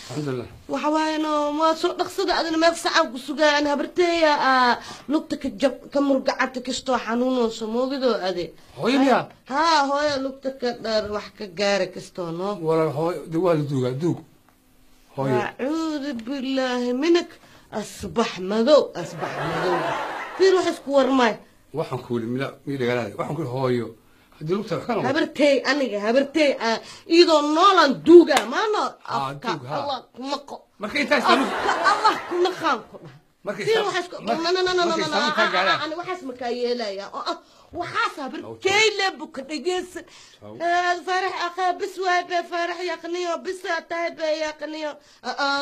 Alxamdulilah. Waxa waaye no waa soo dhaqsada adina meeq sacaan ku sugaan habarteeya lugta ka jab ka murgacata kastoo xanuunooso moogidoo ade. Hooyo miyaa? Haa, hooyo lugta ka dhar wax ka gaara kastoo noo. Walaal, hooyo de waa la duugaa, duug hooyo. Acuudu billaahi minak, asbax madow, asbax madow, fiir wax isku warmaay. Waxaan ku yidhi mila mii dhagalaada, waxaan ku yidhi hooyo haddii lugta wax ka noqoto. Habartey aniga habartey iyadoo noolaan duugaa maano. Afka duug, haa. Allah kumaqo. Marka intaas islaamu afka Allah kunaqaan ku dhaha. Marka fiir wax isku marka islaamu kaa gaaraan. Ani waxaas makaa yeelaya oo ah waxaas habartey le buka dhegeysan. Faarax akhaa bis waay be faarax yaqniyo bisa tahay be yaqniyo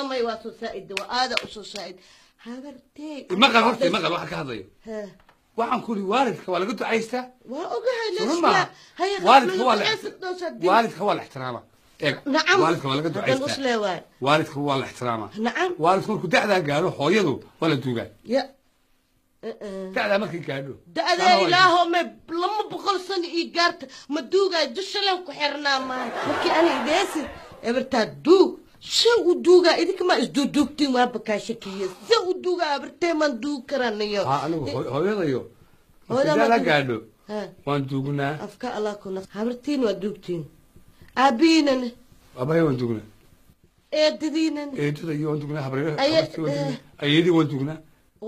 may waa soo saa'id waa aada u soo saa'id habartey. Maqal horta, maqal waxaan ka hadlayo. Ha. Waxaan ku yidhi waalidka waa laga ducaystaa. Waa ogahay. Run maaha? Haya. Waalidka waa la waalidka waa la ixtiraamaa. Eeg. Nacam. Waalidka waa laga haddaan ducaystaa. uslee waay. Waalidka waa la ixtiraamaa. Nacam. Waalidku markuu da'daa gaadho hooyadu waa la duugaa. Ya. Da'daa markay gaadho. Da-daa ilaaho me 200 sano ii gaarta ma duugaay dushaleen ku xirnaa maayo markii ani ideesi ebertaa duug se u duugaa idinka maa isduuduugtiin waa bakaa shakiye se u duugaa ebertee maan duug karanayo. Ha, anigu hooyadayo markay Hooyada da'daa ma gaadho Ha. waan duugnaa. Afka allah kuna habartiin waa duugtiin aabihiinana? Aabbahay waan duugnaa. Eedadiinana? Eedada iyo waan duugnaa, habaryar Aye- habartii waan duugnaa, ayeedii waan duugnaa.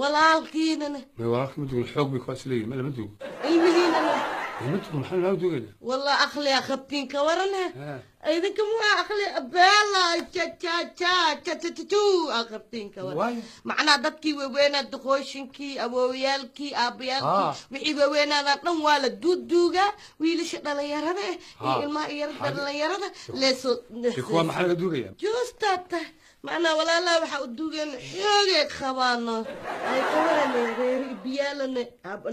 Walaalkiinana? May, walaalkii ma duugna, xoog bay kuwaas leeyihin, ma lama duugo. Ilmihiinana? Ma duugno, maxaan laa duugaynaa? Wallah aqliyaa qabtiin ka warane. Ha. Idinka muxaa aqli beela ja ja ja ja ja ja ju aa qabtiin ka waran. Waayo. Macnaa dadkii waaweynaa duqooshinkii awowyaalkii aabbayaalkii Ah. wixii waaweynaadaan dhan waa la duuduugaa wiilasha dhalinyarada eh iyo Ah. ilmaha yar Hadi- dhalinyarada leesoo. Dee kuwa maxaa laga duugayaa? Joostaa tahay macnaa walaalaha waxaa u duugeen xoogay qabaano ay qabanane reeri biyaalane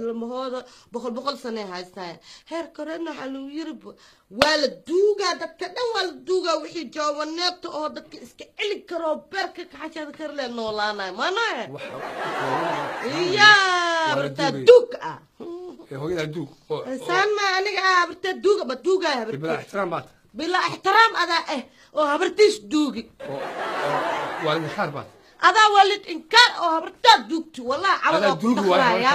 lamahooda 100 100 sanay haystaan heer korena waxaa lagu yiri waa la duugaa dadka dhan waa la duugaa wixii joobaneebta oo dadka iska celi karoo beerka kaxashada karle noolaanayo maanoe. Waxa iya waa la habartaa duugaya. Duug ah. Ee hooyadaa duug oo saan ma aniga ah habartaa duuga ma duugaya oo bilaa habartee ixtiraam baa tahay. Bilaa ixtiraam adaa ah oo habartiis duugi. Oo waalid inkaar baa tahay. Adaa waalid inkaar oo habartaa duugti wallahi adaa cawada ku duugi waaye. dhaqraaya.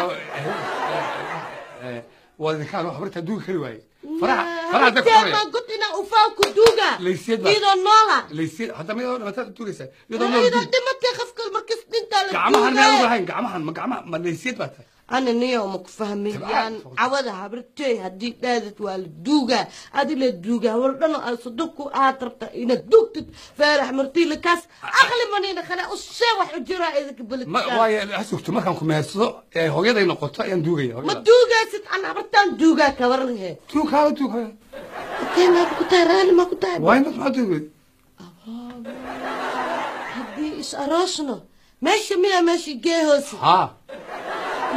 Waalid inkaar oo habartaa duugi kari waaye, faraha faraha dadka habartee qoraya. maa god inaa ufaa ku duuga. Laysiyeed baa- iyadoo noola. Laysiyeed hadda ma iyadoo dhimataa duugaysaa iyadoo nool iyadoo duug. Dhimatay qofka markas dhintaa la gacmahan meel ugu duugaa. lahayn gacmahan ma gacmaha ma laysiyeed baa tahay. Ana niyo ma ku fahmayaan. Tabcaan. Cawada habartey haddii dhaadad waa la duugaa adi la duugaa war dhan oo aad saduku aad rabta inaad duugtid faarax martiila kaas aqli manina kale usee wax u jiraa idinka ma beledkaan. Waayo ha sugto markaan ku mehersado ee hooyaday noqoto ayaan duugaya ma hooyada. Duugaysid an habartaan duugaa kawaranhe. Duug haala duug hooyada. Okey maa ku tahay raali maa ku tahay. Waayo mad maxaa duugay? Haddii is aroosno meesha miyaa meesha geehoose? Haa.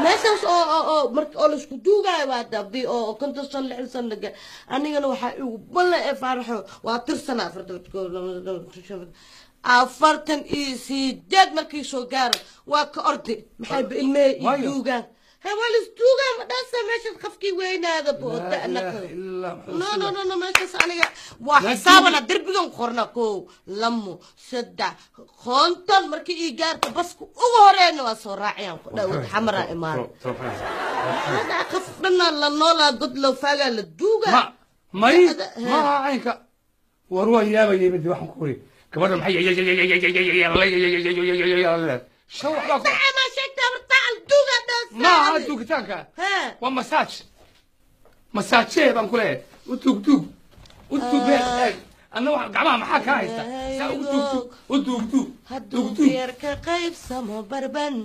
Meeshaas oo oo oo marka oo laisku duugaayo waa haddii oo 50 sano 60 sano laga anigana waxaa igu ballan ee faaraxo waa tirsana 48 markii soo gaaro waa ka ordi maxay ba ilmehe i Waayo. duugaan he waa lais duugaa ma dhaasa meeshaas qofkii weynaada bo Laa da'na ilaaha illaa Muhammad. No no no no meeshaas aniga waa Laa xisaabana derbigan qorna 1 2 3 50 markii ii gaarta baska ugu horeyna waa soo raacayaan ku dhaw xamara imaan hada qof dhana la noolaa god loo faagaa la duugaa. Ma may Ada- ma caynka war waan yaabayay midi waxaan ku uri gabadha maxay shaw waxbaa ku Saxa ma sheegtaa horta al duugaa dhaasa. Ma aha duugitaanka. He. Waa masaaj masaajee baan ku leeyahay u duug duug u duug eeg anna wax gacmaha maxaa kaa haysta saa ugu duug duug u duug duug hadduu duug duug. Beer ka qaybsamo barban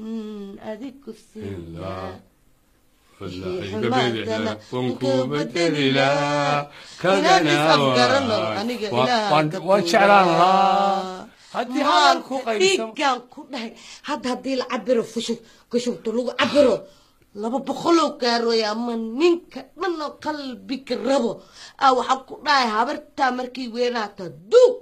adig ku siiya waan jeclaan lahaa haddii hadal ku qaybsamo. Dhiiggaan ku dhahay hadda haddii la cabiro fushug kushubto lagu cabiro 200 gaarooya ama ninka dhan oo qalbiga rabo aa waxaan ku dhahay habartaa markii weynaata duug.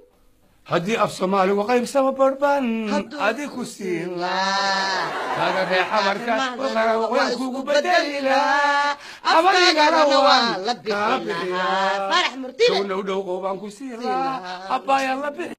Haddii af soomaaligu qaybsamo barban Hadduu adi ku siin lahaa kaga reexa marka Arrimahan waan kugu bedeli lahaa abadigana afkaagana waan waa la kaa bixi bixi lahaa lahaa farax murtida showna u dhow qoobaan ku siin Siin lahaa lahaa. abbaayaan la bixi.